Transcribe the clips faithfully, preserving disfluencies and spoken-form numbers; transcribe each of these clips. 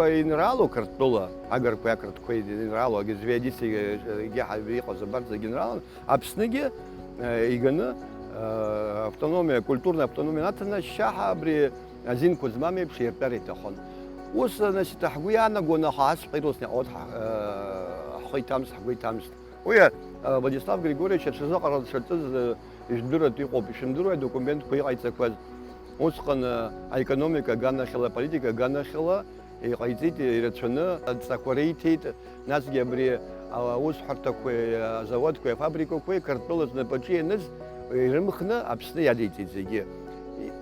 ақырҭқәа инралу, Қырҭтәыла, агырқәеи ақырҭқәеи инралу, агьы звеодесятигьы иҟаз абарҭ зегьы инралан, Аԥсныгьы, э, иганы, э, автономиа, культурная автономиа наҭаны, ашьшьаҳәа абри азинқәа змам еиԥш иртәар иҭахын. Ус, значит, ҳгәы иаанагон, аха асҳәеит, ус наҟ-наҟ ҳа-, э, ҳхы иҭамст, ҳгәы иҭамст. Уи, э, Владислав Григорьевич аҽазыҟара дшаҿыз, э, ижәдыруеит, иҟоуп, ишәымдыруеи адокументқәа иҟаиҵақәаз? Усҟан, э, аекономика аганахьала, аполитика аганахьала иҟаиҵеит ирацәаны, адҵақәа риҭеит, насгьы абри аусҳәарҭақәеи, азауадқәеи, афабрикақәеи Қырҭтәыла знапаҿы ианыз ирымхны Аԥсны иадиҵеит зегьы.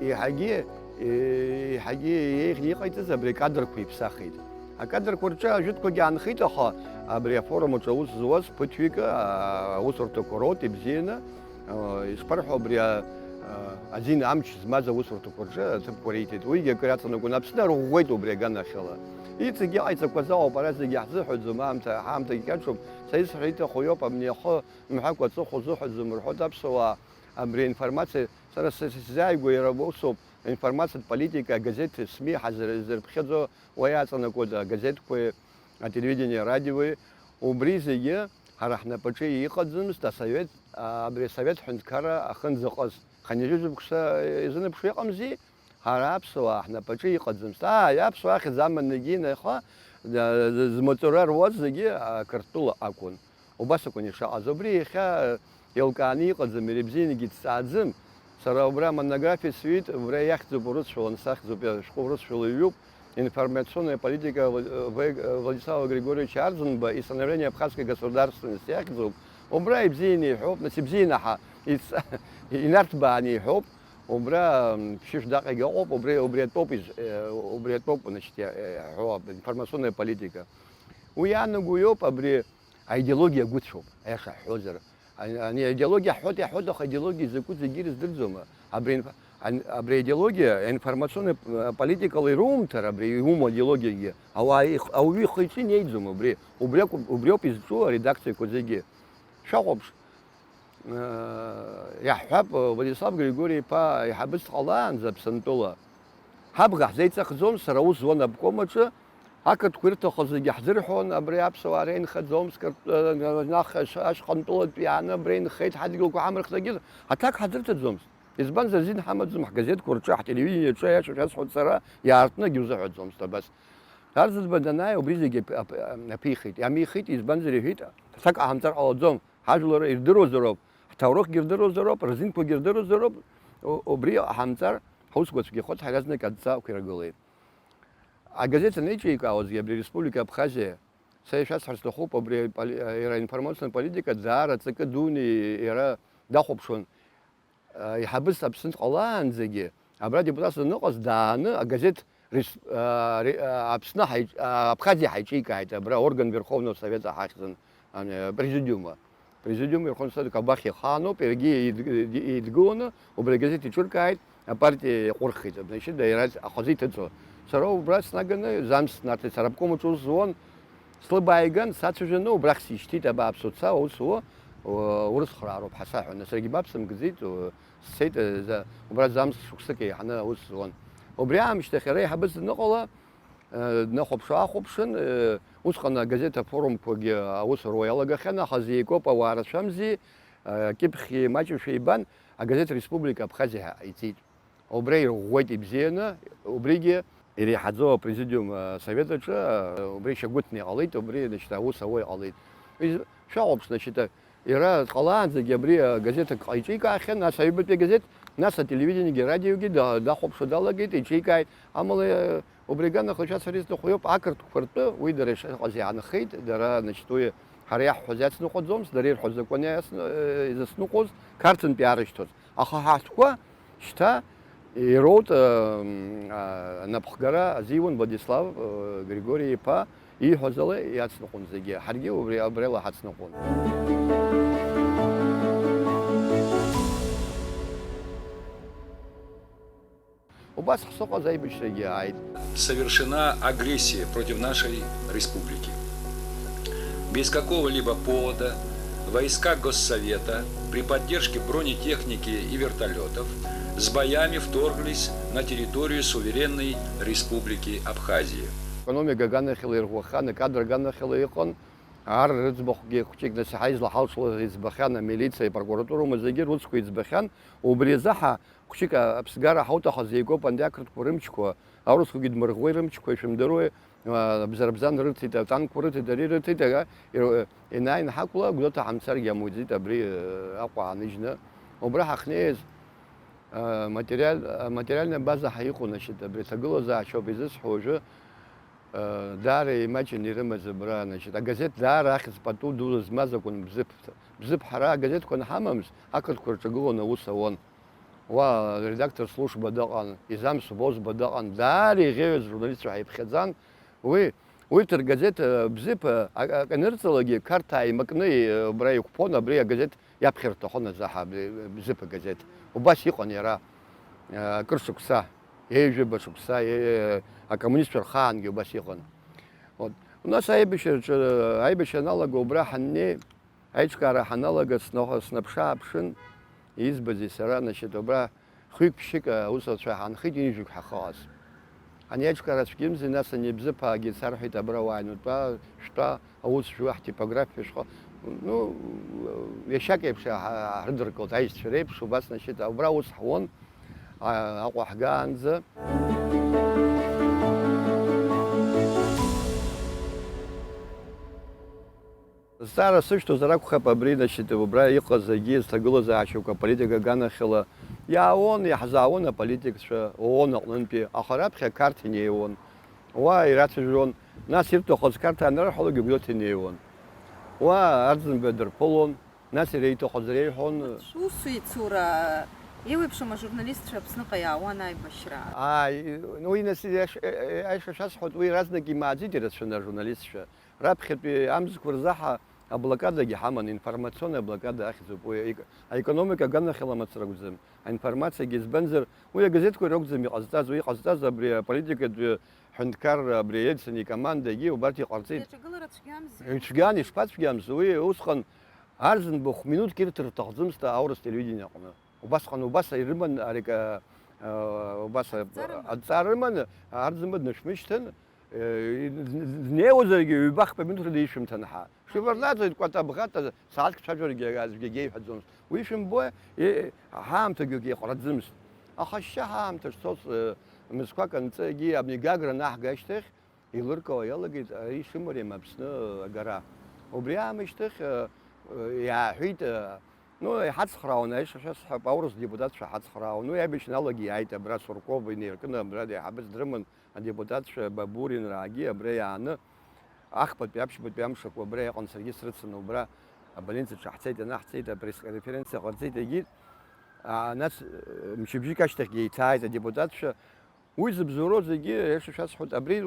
Еиҳагьы, еиҳагьы еиӷьны иҟаиҵаз абри акадрқәа иԥсахит. Акадрқәа рҿы ажәытәқәагьы аанхеит, аха абри афорум аҿы аус зуаз ԥыҭҩык, а, аусурҭақәа роуит ибзианы, а, ишԥарҳәо, абри, а, а, азин амч змаз аусурҭақәа рҿы аҭыԥқәа риҭеит. Уигьы акыр иаҵанакуан. Аԥсны арӷәӷәеит убри аганахьала. Иҵегь иҟаиҵақәаз ауп, ара зегьы ҳзыҳәаӡом, аамҭа, ҳаамҭагьы кьаҿуп. Са исҳәо иҭаху иоуп, абни ахы мҳәакәа аҵыхәа узыҳәаӡом рҳәоит аԥсуаа. Абри аинформациа сара са сзааигәа иара усоуп, аинформациатә политика, агазеҭ СМИ ҳазыр-, зырԥхьаӡо уа иаҵанакуеит, агазеҭқәеи, ателевидение, арадиои, убри зегьы ҳара ҳнапаҿы иҟаӡамызт асовет, а, абри асовет ҳәынҭқарра ахынӡаҟаз. Хынҩажәи жәаба шықәса изынаԥшуа иҟамзи, ҳара аԥсуаа ҳнапаҿы иҟаӡамызт. Ааи, аԥсуаа ахьӡ аманагьы инеиха, а, змаҵура руаз зегьы, а, Қырҭтәыла акәын. Убас акәын ишаҟаз. Убри иахьа еилкааны иҟаӡам, иара ибзиангьы дҵааӡам. Сара убра амонографиа сҩит, убра иахьӡуп урысшәала, ансахьӡуп, ашәҟәы урысшәала иҩуп. Информационная политика Вла-, Владислава Григорьевича Арӡынба и становление абхазской государственности иахьӡуп. Убра ибзианы иҳәоуп, нас ибзианы ҳа-, иц-, инарҭбааны иҳәоуп. Убра, м, ԥшьышә даҟьагь ыҟоуп, убри, убри атәоуп из-, э, убри атәоуп, значит, иа-, э, ҳәоуп, информационная политика. Уи иаанаго иоуп абри аидеологиа агәыцәоуп, аиаша ҳҳәозар. Ани, ани аидеологиа ҳҳәоит, иаҳҳәоит, аха аидеологиа изакәу зегьы ирыздырӡом. Абри инф-, ан-, абри аидеологиа, аинформационный, э, политикала ирумҭар, абри иумоу аидеологиагьы, ауаа их-, ауаҩы ихы-иҿы инеиӡом абри. Убри акәым, убриоуп изҿу аредакциақәа зегьы. Шәахәаԥш, э, иаҳҳәап, Владислав Григори-иԥа аиҳабыс дҟалаанӡа Аԥсынтәыла. Ҳабӷа ҳзеиҵахӡом, сара аус зуан обком аҿы, ақырҭқәа ирҭаху зегьы ҳзырҳәон, абри аԥсуаа ара инхаӡомызт, Қырҭ-, э, наҟ аш-, ашҟантәылатәи иааны абра инхеит, ҳадгьылқәа ҳамырхӡагьы, аҭак ҳазырҭаӡомызт. Избанзар, азин ҳамаӡам, ҳгазеҭқәа рҿы, ҳтелевидение аҿы, аиаша шәасҳәоит сара, иаартны акгьы узыҳәаӡомызт абас. Арӡынба данааи, убри зегьы аԥ-, аԥ-, аԥихит. Иамихит, избанзар, иҳәит, аҭак ҟаҳамҵар ҟалаӡом, ҳажәлар ирдыруазароуп, ҳҭоурыхгьы рдыруазароуп, рзинқәагьы рдыруазароуп, у-, убри ҟаҳамҵар, ҳусқәа цәгьахоит, ҳаразнак адҵақәа ирагылеит. Агазеҭ анеиҿикаауазгьы абри Республика Абхазиа, са ишәасҳәар сҭахуп, абри поли-, иара аинформациатә политика даара ҵакы дуны иара дахәаԥшуан, а, иҳабыс Аԥсны дҟалаанӡагьы, абра депутатс даныҟаз, дааны агазеҭ Рес-, а, ре-, а, Аԥсны ҳаиҿ-, а, Абхазиа ҳаиҿикааит, абра орган Верховного Совета ҳахьӡын, ан-, а, президиума. Президиум ирхонсҭа Кабахь ихаануп, иаргьы еидгыланы убри агазеҭ иҿыркааит, апартиа иаҟәырхит, значит, иара ахазы иҭыҵуа. Сара убра снаганы, Замс Нарҭеи сара обком аҿы ус зуан, слыбааиган, сацәажәаны, убрахь сишьҭит, абааԥс, уца, ус уа, урысхраароуп ҳәа саҳәан, саргьы мап сымкӡеит, сцеит, убра Замс шықәсык еиҳаны аус зуан. Убри аамышьҭахь иара еиҳабыс даныҟала, днахәаԥш-аахәаԥшын, усҟан агазеҭ афорумқәагьы аус руа иалагахьан, аха зеикоуп ауаа рацәамзи, кьыԥхьи маҷушәа ибан, агазеҭ Республика Абхазиа ҳәа иҵит. Убра ирӷәӷәеит ибзианы, убригьы иреиҳаӡоу апрезидиум асовет аҿы убри шьагәыҭны иҟалеит, убри, значит, аус ауа иҟалеит. Шәахәаԥш, значит, иара дҟалаанӡагьы абри агазеҭ ак ҟаиҿикаахьан, нас аҩбатәи агазеҭ, нас ателевидениагьы, арадиогьы да-, дахәаԥшуа далагеит, иҿикааит. Амала, убри аганахьала шәа сара исҭаху иоуп, ақырҭқәа ртәы уи дара ишыҟаз иаанхеит, дара, значит, уи ҳара иаҳҳәаз иацныҟәаӡомызт, дара ирҳәо азакәан иасны-, изасныҟәоз, Қарҭынтәи иаарышьҭуаз. Аха ҳа ҳтәқәа шьҭа ироут, ы, м, а, анапхгара азиуан Владислав, ы, Григори иԥа ииҳәаз ала иацныҟәон зегьы. Ҳаргьы убри, абри ала ҳацныҟәон. Убас ҳзыҟаз аибашьрагьы ааит. Совершена агрессия против нашей республики. Без какого-либо повода войска Госсовета при поддержке бронетехники и вертолётов с боями вторглись на территорию суверенной Республики Абхазия. Аганахьала ирӷәӷәахьан, акадр аганахьала иҟан, ар рыӡбахәгьы хәҷык нас иаҳа излаҳалшоз избахьан, амилициа, апрокуратура, зегьы русқәа иӡбахьан, убри азы ҳа Хәҷык аԥсгара ҳауҭахыз еигәоуп анди ақырҭқәа рымчқәа, аурысқәагьы дмырӷәӷәеи рымчқәа, ишәымдыруеи, а, бзарбзан рырҭеит, атанкқәа рырҭеит, ари рырҭеит, ага, ир-, ианааины ҳақәла, Гәдоуҭа ҳамцаргьы амуӡеит, абри, э, Аҟәа ааныжьны. Убра ҳахьнеиз, а, материал-, а, материальная база ҳа иҟоу, значит, абри аҭагылазаашьоуп изысҳәо уажәы, а, даара имаҷын ирымаз абра, значит, агазеҭ даара ахьӡ пату дуӡӡа змаз акәын Бзыԥ. Бзыԥ ҳара агазеҭқәа анҳамамыз, ақырҭқәа рҿагыланы аус ауан. Уа аредактор служба дыҟан, изамс Бозба дыҟан, даара иӷьеҩыз журналистцәа ҳаиԥхьаӡан. Уи, урҭ ргазеҭ, э, Бзыԥ, э, а-, акы анырҵалакгьы, Қарҭаа еимакны, э, убра иқәԥон, абри агазеҭ иаԥхьар рҭахын азы ҳа, абри, э, Бзыԥ агазеҭ. Убас иҟан иара, э, акыр шықәса, ҩажәаба шықәса, э, акоммунистцәа рхаангьы убас иҟан. Вот. У нас аибашьраҿы, аибашьра аналага убра ҳаннеи, Аиҿкаара ҳаналага, сна-, снаԥшы-ааԥшын, избази сара, значит, убра хҩык-ԥшьык аусуцәа ҳаанхеит, ҩажәаҩык ҳахьыҟаз. Ани аиҿкаара цәгьамзи, нас ани Бзыԥаагьы сарҳәеит, абра уааины утәа, шәтәа, аус шәуа, ҳтипографиа шәхы-, ну, иашьак еиԥш ҳа-, ҳрыдыркылт, аишьцәа реиԥш, убас, значит, убра аус ҳуан, а-, Аҟәа ҳгаанӡа. Зҵаара сышәҭозар акәхап, абри, значит, убра иҟаз зегьы зҭагылазаашьақәа аполитика аганахьала иаауан, иаҳзаауан аполитикцәа ООН аҟнынтәи, аха раԥхьа Қарҭ инеиуан, уа ирацәажәон, нас ирҭахыз Қарҭ анрарҳәалак Гәдоуҭа инеиуан. Уа Арӡынба дырԥылон, нас иреиҭахыз реиҳәон. Шәусеицура еиуеиԥшым ажурналистцәа Аԥсныҟа иаауан аибашьра. Ааи, уи нас иаш-, аиша шәасҳәоит, уи разнак имааӡеит ирацәаны ажурналистцәа. Раԥхьатәи амзқәа рзы ҳа аблокадагьы ҳаман, информационная блокада ахьӡуп уи, аек-, аекономика аганахьала мацара акәӡам, аинформациагьы, избанзар, уи агазеҭқәа ракәӡам иҟазҵаз, уи иҟазҵаз абри аполитикатә ҳәынҭқарра, абри Ельцин икомандагьы убарҭ иҟарҵеит. Иаҿагылара цәгьамзи. Цәгьан, ишԥацәгьамзи, уи усҟан Арӡынба хә-минуҭк ирҭар рҭахӡамызт аурыс телевидение аҟны. Убасҟан, убас ирыман, ари, а, а, убас, а, Адҵа рыман. Адҵа рыман, Арӡынба днашәмышьҭын, э, днеиуазаргьы ҩба-хԥа минуҭ рыда ишәымҭан ҳа. Шәыварнаҵоит, кәата-бӷата, сааҭк цәажәаргьы аӡәгьы иеиҳәаӡомызт. Уи шәымбои, э, ҳаамҭагьы иҟраӡымызт. Аха шьҭа ҳаамҭа шцоз, э, мызқәак анҵы, егьи абни Гагра анаҳга ашьҭахь, Еилыркаауа иалагеит ари шымариам Аԥсны агара. Убри аамышьҭахь, э, э, иааҳәит, э, ну, иҳацхраауан, аиша шәасҳәап, аурыс депутатцәа ҳацхраауан. Уи аибашьралагьы иааит абра Сурков инеиркны, абра деиҳабыс дрыман, адепутатцәа Бабуринраагьы абра иааны, ахԥатәи аԥшьбатәи амшақәа абра иҟан, саргьы срыцын убра, абольницаҿы ҳцеит, анаҳцеит, апресс-конференциа ҟарҵеит, егьит, а, нас, э, мчыбжьык ашьҭахьгьы еиҭааит адепутатцәа, Уи зыбзоуроу зегьы, аиаша шәасҳәоит, абри,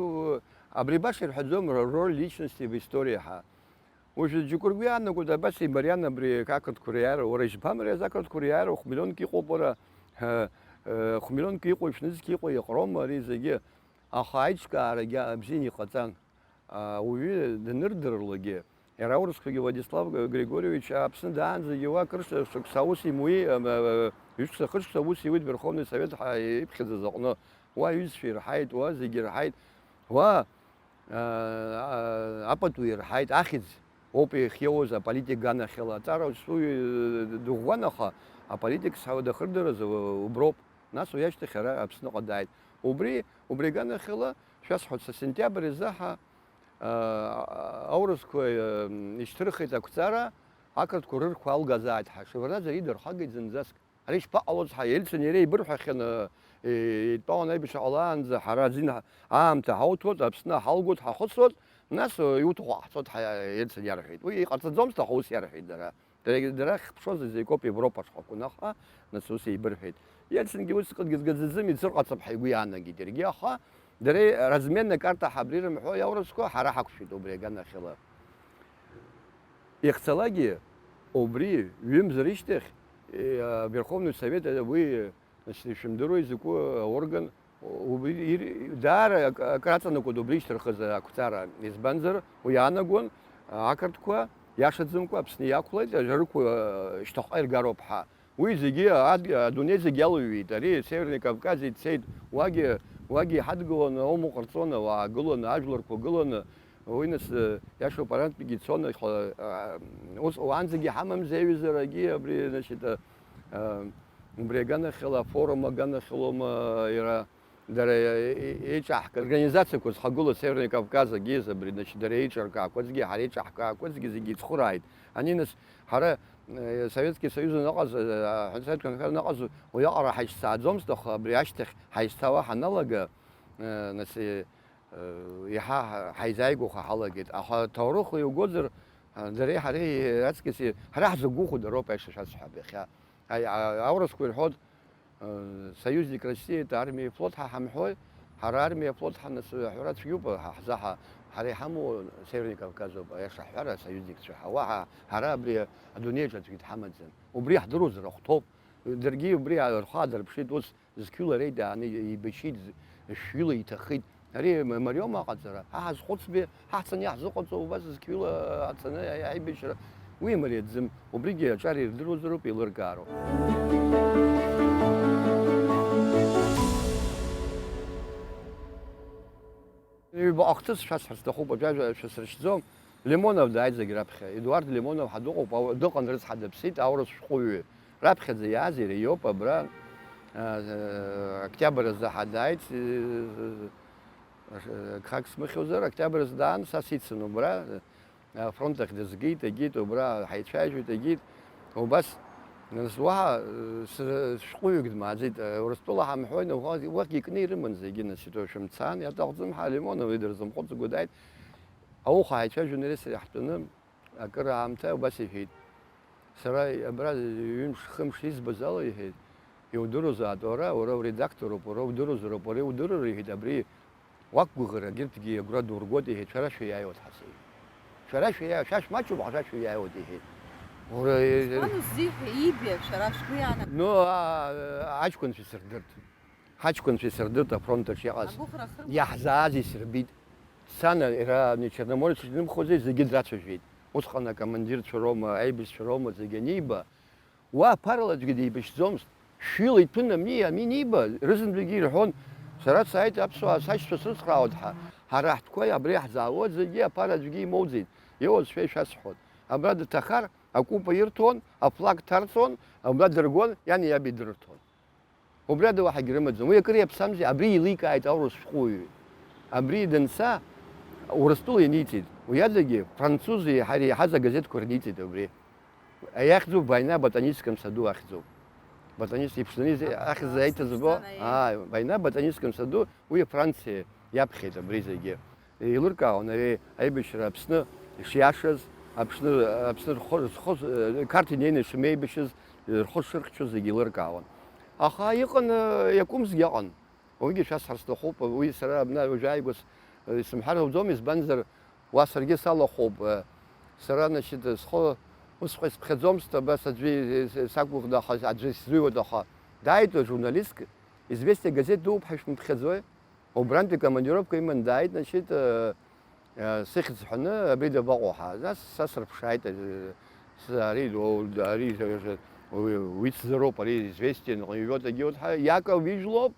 абри баша ирҳәаӡом, ро-, роль личности в истории ҳәа. Уажәы џьоукы ргәы иаанагоит, абас имариан абри ақырҭқәа риааира, уара ижьбамариаз ақырҭқәа риааира, хә-миллионк иҟоуп, уара, ҳәа, э, хә-миллионк иҟоу, ишәнызқь иҟоу, иҟароума ари зегьы? Аха аиҿкаарагьы бзианы иҟаҵан. Ауаҩы данырдырлагьы, иара аурысқәагьы Владислав Григорьевич Аԥсны даанӡагьы уа акыр шықәса аус имуи, ҩышықәса, хышықәса аус иуит Верховный Совет ҳәа иԥхьаӡаз аҟны. Уа аҩызцәа ирҳаит, уа зегьы ирҳаит, уа, а, а, апату ирҳаит, ахьӡ ауп иахьиоуз аполитик аганахьала. Аҵара зҵоу, э, дыӷәӷәан, аха аполитик сҳәауа дахырдырыз, э, уброуп. Нас уи ашьҭахь ара Аԥсныҟа дааит. Убри, убри аганахьала, шәасҳәоит, са сентиабр изы ҳа, а, аурысқәа, э, ишьҭырхит ақәҵара, ақырҭқәа рырқәа алгазааит ҳәа. Шеварднаӡе ари дырхагеит зынӡаск. Ари шԥаҟалоз ҳәа Ельцин иара еибырҳәахьан, э, итәалан аибашьра ҟалаанӡа ҳара азин ҳа-, аамҭа ҳауҭоит, Аԥсны ҳалгоит, ҳахысуеит, нас, э, иуҭаху ҟаҳҵоит ҳәа Ельцин иарҳәеит. Уи иҟарҵаӡомызт, аха ус иарҳәеит дара. Дара, дара ахьԥшуаз зегь акоуп Европа шҟақәа, аха, нас, ус еибырҳәеит. Ельцингьы ус ҟыдгьы-, ҟыдгьы-, ӡаӡым ицәырҟаҵап ҳәа игәы иаанагеит иаргьы, аха дара разменная карта ҳәа абри рымҳәо иаурысқәа ҳара ҳақәшәеит убри аганахьала. Иахьцалакгьы убри ҩымз рышьҭахь, э, Верховный Совет, э, уи, значит, ишәымдыруа изакәу аорган, убри ир-, даара ак-, акраҵанакуеит убри ишьҭырхыз ақәҵара. Избанзар, уи иаанагон, ақырҭқәа иашаӡамкәа Аԥсны иақәлеит, рықәла, э, шьҭахьҟа иргароуп ҳәа. Уи зегьы ад-, адунеи зегь иалыҩҩит. Ари Северный Кавказ ицеит, уагьы, уагьы иҳадгыланы, аума ҟарҵон, ауаа гыланы, ажәларқәа гыланы, уи нас, э, иашоуп, арантәигьы ицон, ихла-, а, ус уаанӡагьы ҳамамзеи аҩызарагьы абри, значит, э, э, убри аганахьала, афорум аганахьалоума иара, дара, э, э, еиҿаҳкаа, организациақәа зхагылоу Северный Кавказ агьы, абри, значит, дара еиҿыркаақәазгьы, ҳара еиҿаҳкаақәазгьы зегьы ицхырааит. Ани нас, ҳара, э, Советский Союз аныҟаз, э, Советский Союз аныҟаз уиаҟара ҳаизцааӡомызт, аха абри ашьҭахь ҳаизцаауа ҳаналага, э, нас, э, э, иаҳа ҳа-, ҳаизааигәаха ҳалагеит. Аха аҭоурых иугозар, э, дареи ҳареи аҵкьыси, ҳара ҳзықәгәыӷуа дароуп, аиаша шәасҳәап иахьа. Аи-, а-, аурысқәа ирҳәоит, э, союзник России, это армия и флот ҳәа ҳамҳәои, ҳара армиа, флот ҳәа нас аҳәара цәгьоуп ҳа ҳзаҳа, ҳара иҳамоу Северный Кавказ ауп, аиаша ҳҳәара, союзникцәа ҳауа, ҳа, ҳара абри адунеиаҿ аӡәгьы дҳамаӡам. Убри ҳдыруазар ахәҭоуп. Даргьы убри рхы аадырԥшит, ус зқьҩыла реидааны еибашьит, шәҩыла иҭахеит. Ари ма-, мариоума аҟаҵара? Ҳа ҳазхәыцби, ҳа ҳцаны иаҳзыҟаҵо убас зқьҩыла ацаны аи-, аибашьра? Уи имариаӡам. Убригьы аҿар ирдыруазароуп, еилыркаароуп. Ҩба ахҭыс шәасҳәар сҭахуп, уажәы ажәа шәасыршьӡом. Лимонов дааит зегь раԥхьа. Едуард Лимонов ҳа дыҟоуп, ау-, дыҟан, рыцҳа дыԥсит, аурыс шәҟәыҩҩы. Раԥхьаӡа иааз иара иоуп, абра, а, а, октиабр азы ҳа дааит, э, э, гхак смыхьуазар, октиабр азы даан, са сицын убра, афронт ахь дызгеит, агеит, убра ҳаицәажәеит, агеит. Убас, нас, уаҳа, э, сра-, шәҟәыҩҩык дмааӡеит, э, Урыстәыла ҳамҳәои, уахь, уахьгьы икны ирыман зегьы, нас, итәа шәымцан, иаҭахӡам ҳәа, Лимонов идырзымхәыцыкәа дааит. Ауха ҳаицәажәон иареи сареи ҳтәаны, акыр аамҭа убас иҳәеит. Сара абра ҩымш-хымш избаз ала иҳәеит, иудыруазаап уара, уара уредакторуп, уара удыруазароуп, уара иудырыр, иҳәеит, абри уақәгәыӷыр, егьырҭгьы агәра дургоит, иҳәеит, шәара шәиааиуеит ҳәа сеиҳәеит. Шәара шәиааиуеит, шәа шәмаҷуп, аха шәа шәиааиуеит, иҳәеит. Ура, э, Избан уззиҳәа, иибеи шәара шәгәы иаанагои? Ну, а, аҷкәынцәа сырдырт. Ҳаҷкәынцәа исырдырт афронт аҿы иҟаз. Агәыӷра хыркәшеит. Иаҳзааз исырбеит. Сан иара ани Черноморец иҿынымхозеи зегьы драцәажәеит. Усҟан акомандирцәа роума, аибашьцәа роума зегьы аниба, уа аԥарала аӡәгьы деибашьӡомызт. Шәҩыла иҭәын амни, амни аниба, рызынтәыгьы ирҳәон, сара сааит аԥсуаа сашьцәа срыцхраауеит ҳәа. Ҳара ҳтәқәа абри иаҳзаауаз зегьы аԥара аӡәгьы имоуӡеит. Иоуз шәа ишәасҳәоит. Абра дҭахар, акәыпа ирҭон, афлаг ҭарҵон, абра дыргон, иани иаби дрырҭон. Убри ада уаҳагь рымаӡам. Уи акыр иаԥсамзи, абри еиликааит аурыс шәҟәыҩҩы. Абри данца, Урыстәыла ианиҵеит. Уи адагьы французи ҳареи иаҳаз агазеҭқәа рниҵеит убри. Иахьӡуп «Война в ботаническом саду» ахьӡуп. Ботанист иԥшӡаны ахьӡ аиҭазбо, аа, «Война в ботаническом саду», уи Франциа иаԥхьеит абри зегьы. Еилыркаауан ари аибашьра Аԥсны ишиашаз, Аԥсны, Аԥсны рхы, рхы, э, Қарҭ инеины ишымеибашьыз, э, рхы шырхьчоз зегьы еилыркаауан. Аха иҟан, э, иакәымзгьы ыҟан. Уигьы шәасҳәар сҭахуп, уи сара абна уажәы ааигәа с-, э, исымҳәар ауӡом, избанзар, уа саргьы салахәуп, э, Сара, значит, схы усҟа исԥхьаӡомызт, абас аӡәы сакәыхда, аха аӡәы сзыҩуеит, аха дааит журналистк, Известия газеҭ дууп ҳәа шәмыԥхьаӡои? Убрантәи командировка иман дааит, значит, э, э, сыхьӡ ҳәаны, абри дабаҟоу ҳәа. Нас са срыԥшааит, э, с-, ари, о, ари, э, уи, уи сзыроуп, ари Известиа ныҟәиҩуеит, агьоуд ҳәа, Иаков ижәлоуп,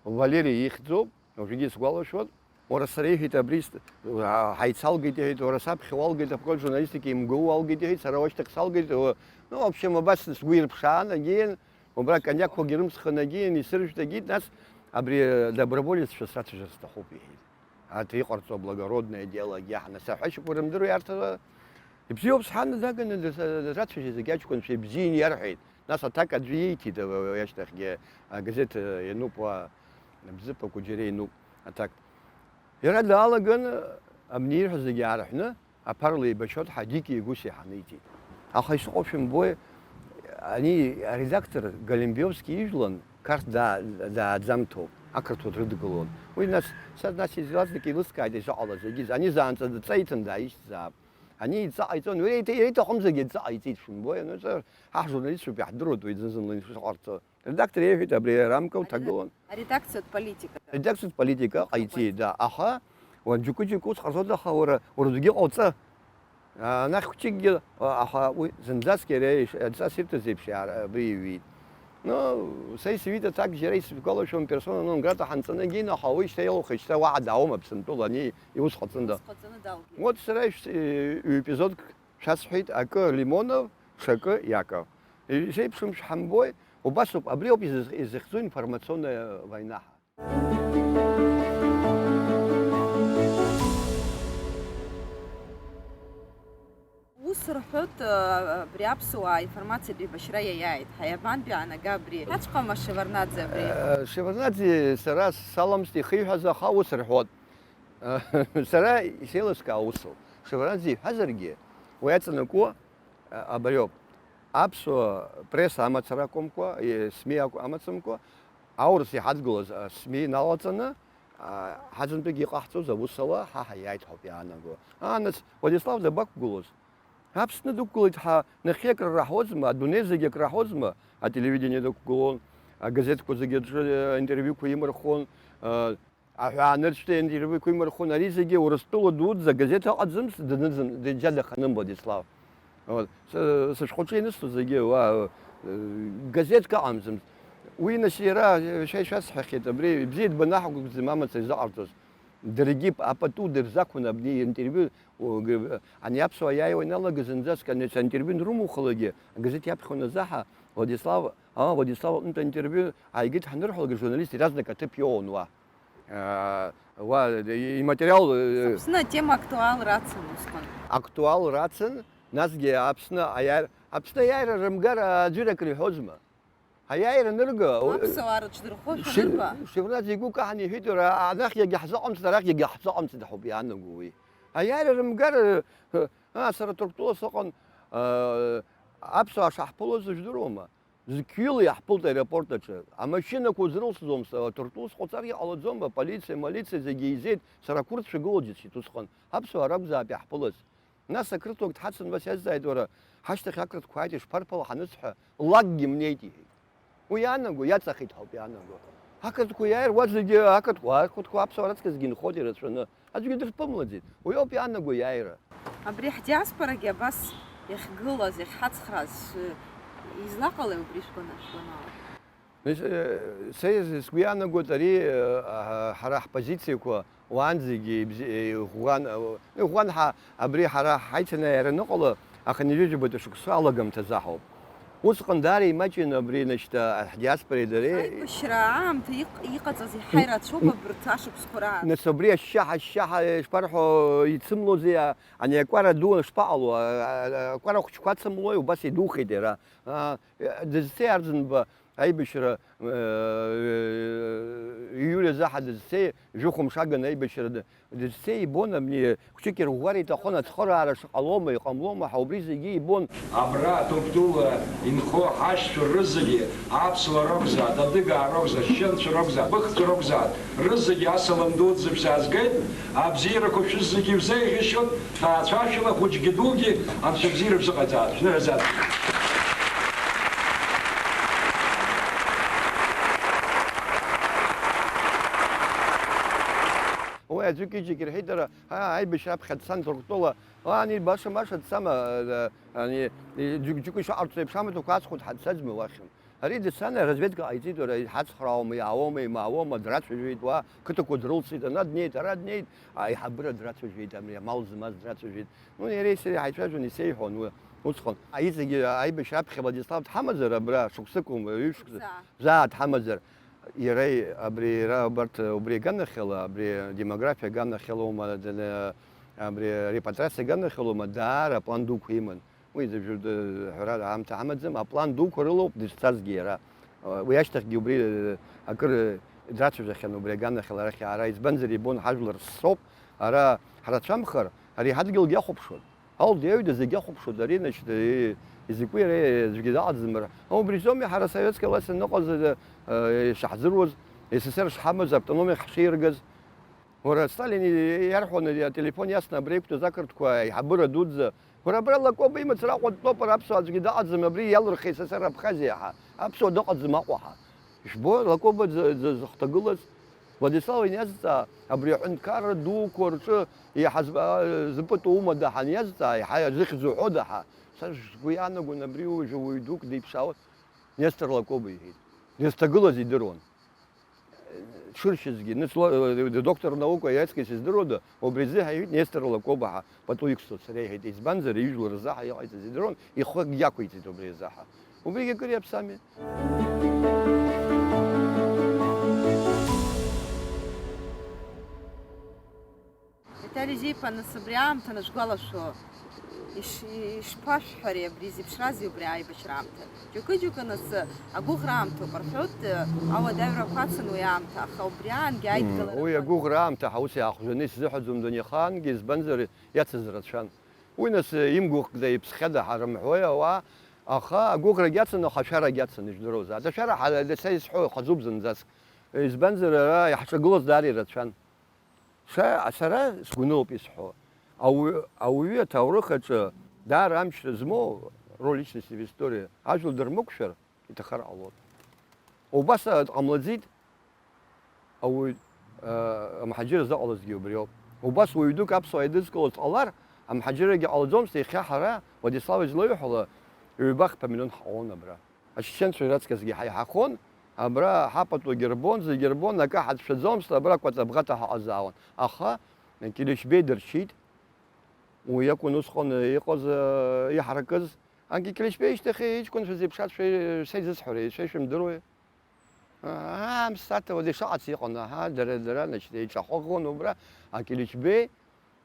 Валери ихьӡуп, уажәгьы исгәалашәоит. Уара сара иҳәеит, абри ст-, а, ҳаицалгеит, иҳәеит, уара саԥхьа уалгеит, афакультет журналистика имгоу уалгеит, иҳәеит, сара уашьҭахь салгеит, уа-, ну, в общем, абас сгәы ирԥшаан, агьиин, убра кониакқәагьы рымсхын, агьиин, исыржәт, агьиит, нас абри, э, доброволеццәа срацәажәар сҭахуп, иҳәеит. Арҭ иҟарҵо благородное дело агьиаҳ, нас аҳәашьақәа рымдыруеи арҭ, э, ибзиоуп, сҳәан, даганы дырса-, дырацәажәеит зегь аҷкәынцәа ибзианы иарҳәеит. Нас аҭак аӡәы ииҭеит, э, ашьҭахьгьы, агазеҭ, э, иануп уа, Бзыԥ Акәыџьариа иануп аҭак. Иара даалаган, абни ирҳәо зегьы аарҳәны, аԥарла еибашьуа ҳәа Дики Гуси ҳаниҵеит. Аха ишыҟоу шәымбои, ани аредактор Галимбиовски ижәлан, Қарҭ даа-, дааӡамҭоуп, ақырҭуа дрыдгылон. Уи нас, са нас излазнык еилыскааит ишыҟалаз, егьиз, ани заанҵа дҵеиҭын дааишьҭзаап. Ани идҵа ҟаиҵон, уи иҭа-, иара иҭахымзаргьы адҵа ҟаиҵеит, шәымбои, аны ҳа ҳжурналистцәоуп, иаҳдыруеит уи зны-зынла ишыҟарҵо. Аредактор иеиҳәеит, абри арамка уҭагылан. Аредакциатә политика. Аредакциатә политика ҟаиҵеит, да. Аха, уан џьоукы-џьоукы ус ҟарҵоит, аха уара, уара зегьы ҟауҵа. Анахь хәҷыкгьы, аха уи зынӡаск иара ишәҵас ирҭаз еиԥш иаар-, абри иҩит. Ну, са исҩит аҭак џьара исгәалашәом, персона нон грата ҳанҵаны гин, аха уи шьҭа иалухи, шьҭа уаҳа даауам Аԥсынтәыла, ани иус ҟаҵында. Ус ҟаҵаны далгеит. Вот сара ишәс-, ҩ-, ҩ-, епизодк шәасҳәеит, акы Лимонов, ҽакы Иаков. Ишеиԥшым шәҳамбои, убасоуп, абри ауп изых-, изыхьӡу информационная война ҳәа. Ус рҳәоит, абри аԥсуаа информациатә еибашьра иаиааит. Ҳаи, абантәи аанага абри? Ҳаҵәҟьама Шеварднаӡе абри? Э, Шеварднаӡе сара саламсит ихиҳәаз, аха ус рҳәоит. Э, сара исеилыскаа усуп. Шеварднаӡе иҳәазаргьы, уи аҵанакуа, э, абариоуп. Аԥсуа пресса амацара акәымкәа, э, СМИ акә-, амацамкәа, аурыс иҳадгылаз, а, СМИ налаҵаны, а, ҳаӡынтәыгьы иҟаҳҵоз аус ала ҳа ҳаиааит ҳәоуп иаанаго. Аа, нас, Владислав дабақәгылоз? Аԥсны дықәгылеит ҳәа нахьхьи акры раҳуазма, адунеи зегьы акры раҳуазма, ателевидение дықәгылон, агазеҭқәа зегьы аҿы, э, интервиуқәа имырхуан, э, аҳәаанырцәтәи интервиуқәа имырхуан, ари зегьы Урыстәыла дуӡӡа агазеҭ ыҟаӡамызт, даныӡын-, џьа даханым Владислав. Вот. Сы-, сышәҟәаҿы ианысҵо зегьы, уа, э, газеҭк ыҟамзымызт. Уи нас иара, э, шәа ишәасҳәахьеит, абри ибзиа дбанаҳгәыгӡам амаҵ изыҟарҵоз. Даргьы п-, апату дырзақәын абни интервиу, о, г-, ани аԥсуаа иааиуа иналагаз зынӡаск ани аинтервиу анрымухлакгьы, агазеҭ иаԥхьон азаҳа, Владислав, а, Владислав аҟнытә аинтервиу ааигеит ҳанырҳәалак, ажурналист иаразнак аҭыԥ иоуан уа. Э, уа, и-, иматериал, э, Аԥсны атема актуалра ацын усҟан. Актуалра ацын, насгьы Аԥсны аиааира, Аԥсны аиааира рымгар аӡәыр акры иҳәозма? Аиааира анырга, о, Аԥсуаа рыҽдырхо Ши-, шәанырба? Шеварднаӡе игәы каҳан иҳәеит, уара, анахь иагьаҳзыҟамҵеит, арахь иагьаҳзыҟамҵеит ҳәоуп иаанаго уи. Аиааира рымгар, э, а, сара Ҭырқәтәыла сыҟан, э, аԥсуаа шаҳԥылоз ужәдыруама? Зқьҩыла иаҳԥылт аеропорт аҿы. Амашьынақәа узрылсӡомызт, Ҭырқәтәыла сҟоуҵаргьы ҟалаӡом, аполициа, амалициа зегьы еизеит, сара ақәырцә шәагылоу џьысшьеит усҟан. Аԥсуаа ракәзаап иаҳԥылаз. Нас ақырҭуа дҳацын, уа сиазҵааит, уара, ҳашьҭахь ақырҭқәа ааит, ишԥарԥыло, ҳаныцҳа, лакгьы мнеит, иҳәеит. Уи иаанаго, иаҵахеит ҳәа ауп иаанаго. Ақырҭқәа иааир, уа зегьы ақырҭқәа, ақырҭқәа аԥсуаа раҵкысгьы инхоит ирацәаны. Аӡәгьы дырԥымлаӡеит. Уи ауп иаанаго иааира. Абри ҳдиаспорагьы абас иахьгылаз, иахьҳацхрааз, э, излаҟалеи убри шәгәана-, шәгәанала? Нас, э, са из-, сгәы иаанагоит ари, э, ҳа-, ҳара ҳпозициақәа уаанӡагьы ибзи-, э, иӷәӷәан, э, иӷәӷәан ҳа-, абри ҳара ҳаицанаиара аныҟала, ахынҩажәижәабатәи шықәса алагамҭазы ҳауп. Усҟан даара имаҷын абри, значит, а, ҳдиаспореи дареи. Аибашьра аамҭа иҟ-, иҟаҵаз иаҳа ирацәоуп абарҭ ашықәсқәа раан. Нас абри ашьшьаҳа, ашьшьаҳа, э, шԥарҳәо, ицымлозеи, а, ани акәара ду шԥаҟало, а, а, акәара хәыҷқәа ацымлои, убас идухеит иара. А, э, дызцеи Арӡынба аибашьра, э, ииуль Заҳа дызцеи, жәохә мшы агын аибашьра ды-, дызцеи ибон, абни хәҷык ирӷәӷәар иҭахын, ацхыраара шыҟалома, иҟамлома ҳәа убри зегьы ибон. Абра Ҭырқәтәыла инхо ҳашьцәа рызегьы аԥсуаа ракәзааит, адыгаа ракәзааит, ашьшьынцәа ракәзааит, абыхцәа ракәзааит, рызегьы асалам дуӡӡа шәзаазгеит, абзиарақәа шәызегьы шәзеиӷьасшьоит, ҭаацәашәала хәыҷгьы дугьы Анцәа бзиара шәзыҟаҵааит, шәныҳәазааит. Уи аӡәык-ҩыџьагьы рҳәеит дара, аа, аибашьра аԥхьа дцан Ҭырқәтәыла, аа, ани баша-маша дцама, э, ани, э, џьык-, џьыкәа ишаҟарҵо еиԥш амаҭәақәа аҵхо дҳа-, дцаӡма уахь. Ари дцан, аразведка ҟаиҵеит, уара, иҳацхраауама, иаауама, имаауама, драцәажәеит уа, қыҭақәа дрылсит, ана днеит, ара днеит, аиҳабыра драцәажәеит, абри амал змаз драцәажәеит. Ну, иареи сареи ҳаицәажәон, исеиҳәон уи усҟан. Аизегьы аибашьра аԥхьа Владислав дҳамазар, абра шықәсык аума, ҩышықәса, заа дҳамазар, иара и-, абри иара убарҭ, убри аганахьала, абри демографиа аганахьала аума, даны, абри репатриациа аганахьала аума, даара аплан дуқәа иман. Уи зыбжьу д-, ҳәара аамҭа ҳамаӡам, аплан дуқәа рылоуп дышцазгьы иара. Уи ашьҭахьгьы убри, акыр драцәажәахьан убри аганахьала арахь аара, избанзар ибон ҳажәлар ссоуп, ара ҳрацәамхар, ари ҳадгьылгьы ахәаԥшуан. Алда иаҩда зегьы ахәаԥшуан, ари, значит, и-, изакәи иара аӡәгьы даҟаӡам ара. Убри зоуми ҳара советская власть аныҟаз, э, ишаҳзыруаз, С С С Р шҳамаз, автономиа ҳшеиргаз. Уара, Сталин иарҳәон, ари ателефон иасны абра иқәтәаз ақырҭқәа аиҳабыра дуӡӡа. Уара, абра Лакоба имацара Аҟәа дтәоуп, ара аԥсуаа аӡәгьы даҟаӡам, абри иалырхи С С Р Абхазиа ҳәа. Аԥсуа дыҟаӡам Аҟәа ҳәа. Ишбо, Лакоба дзы-, дзы-, зыхҭагылаз? Владислав ианиазҵаа, абри аҳәынҭқарра дуқәа рҿы иаҳа зба-, зыпыту умада ҳәа аниазҵаа, иаҳа зыхьӡ уҳәода ҳәа. Са сгәы иаанагон, абри уажәы уаҩ дук диԥшаауан. Нестор Лакоба иҳәеит. Дызҭагылаз идыруан. Дшыршьызгьы, нысло-, доктор наук аиаҵкыс издыруада, убри азы ҳәа иҳәеит Нестор Лакоба ҳәа, пату иқәсҵоит сара иҳәеит, избанзар, ижәлар рзы ҳәа иҟаиҵаз идыруан, ихы иақәиҵеит убри азы ҳәа. Убригьы акыр иаԥсами. Витали Зипа, нас убри аамҭа анышәгәалашәо, иш-, ишԥашәҳәари абри зеиԥшрази убри аибашьра аамҭа? Џьоукы-џьоукы нас агәыӷра аамҭоуп рҳәоит, ауадаҩрақәа ацын уи аамҭа, аха убри аангьы Мм, аидгылара уи ҳәа агәыӷра аамҭа ҳәа ус иаахәжәаны исзыҳәаӡом дунеихаангьы, избанзар, иацыз рацәан. Уи нас имгәыӷда, иԥсхьада ҳәа рымҳәои ауаа, аха агәыӷрагь ацын, аха ашәарагь ацын, ижәдыруазааит. Ашәара ҳа-, са исҳәо ихаӡоуп зынӡаск. Избанзар, ара иаҳҿагылоз даара ирацәан. Са, сара сгәаныла ауп исҳәо. Ауаҩы, ауаҩы аҭоурых аҿы даара амчра змоу, роль личности в истории, ажәла дырмықәшәар иҭахар ҟалоит. Убас ҟамлаӡеит ауаҩ, а, амҳаџьыр зыҟалазгьы убриоуп. Убас уаҩ дук аԥсуаа идызкылоз дҟалар, амҳаџьырагьы ҟалаӡомызт, иахьа ҳара, Владислав излаиҳәала, ҩба-хԥа миллион ҳҟалон абра. Ачеченцәа раҵкысгьы ҳаиҳахон, абра ҳапатугьы рбон, зегьы рбон, акы ҳацәшәаӡомызт, абра Кәаҵабӷата ҳаҟазаауан. Аха Киличбеи дырчит, уи акәын усҟан иҟаз, иҳаракыз. Анкьа Киличбеи ишьҭахь иҷкәынцәа зеиԥшрацәа са изысҳәари, шәа ишәымдыруеи? Аа, Амсаҭа уаҵәы ишаҟац иҟан, аҳа, дара, дара, значит, еиҿахәыхуан убра, Акиличбеи,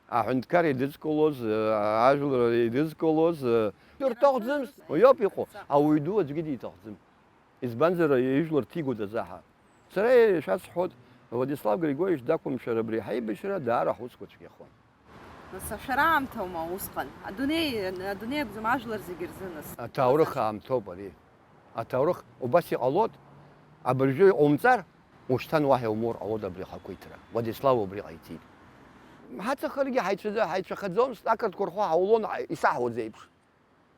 аҳәынҭқар идызкылоз, ажәлар идызкылоз, ирҭахӡамызт, уи ауп иҟоу, ауаҩ ду аӡәгьы диҭахӡам. Избанзар, ижәлар ҭигоит азаҳа. Сара ишәасҳәоит, Владислав Григорьевич дақәымшәар абри ҳаибашьра даара ҳусқәа цәгьахон. Нас ашәара аамҭоума усҟан? Адунеи, адунеи акәӡам, ажәлар зегьы рзы нас. Аҭоурых аамҭоуп ари. Аҭоурых убас иҟалоит, абыржәы иҟоумҵар, ушьҭан уаҳа иумоур ҟалоит абри ахақәиҭра. Владислав убри ҟаиҵеит. Ҳаҵахаргьы ҳаицәаӡа-, ҳаицәахаӡомызт, ақырҭқәа рхәы ҳаулон, исаҳуаз еиԥш.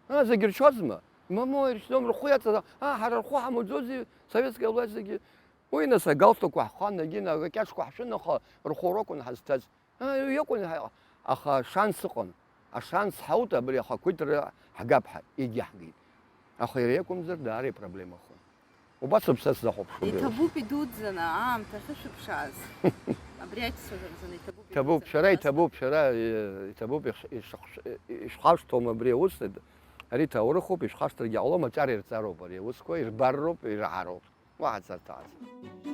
А, зегьы ршьозма? Мамоу, иршьӡом, рхәы иаҵаӡом. А, ҳара рхәы ҳамуӡози, советская власть зегьы. Уи нас агалстукқәа ҳхуан, егьи акьаҿқәа ҳшәын, аха рхәы ракәын ҳазҭаз. А, иакәын ҳа-, аха ашанс ыҟан. Ашанс ҳауҭ абри ахақәиҭра ҳгап ҳәа, егьаҳгеит. Аха иара иакәымзар, даара ипроблемахон. Убас ауп са сзахәаԥшуа. Иҭабуп идуӡӡаны аамҭа ахьышәыԥшааз. Абри аиццәажәаразы иҭабуп. Иҭабуп, шәара иҭабуп, шәара, э, иҭабуп, иш-, ишахш-, ишхашҭуам абри аус, ари ҭоурыхуп, ишхашҭрагьы ҟалом, аҿар ирҵароуп ари аусқәа, ирбарроуп, ираҳароуп. Уаҳа царҭа аӡам.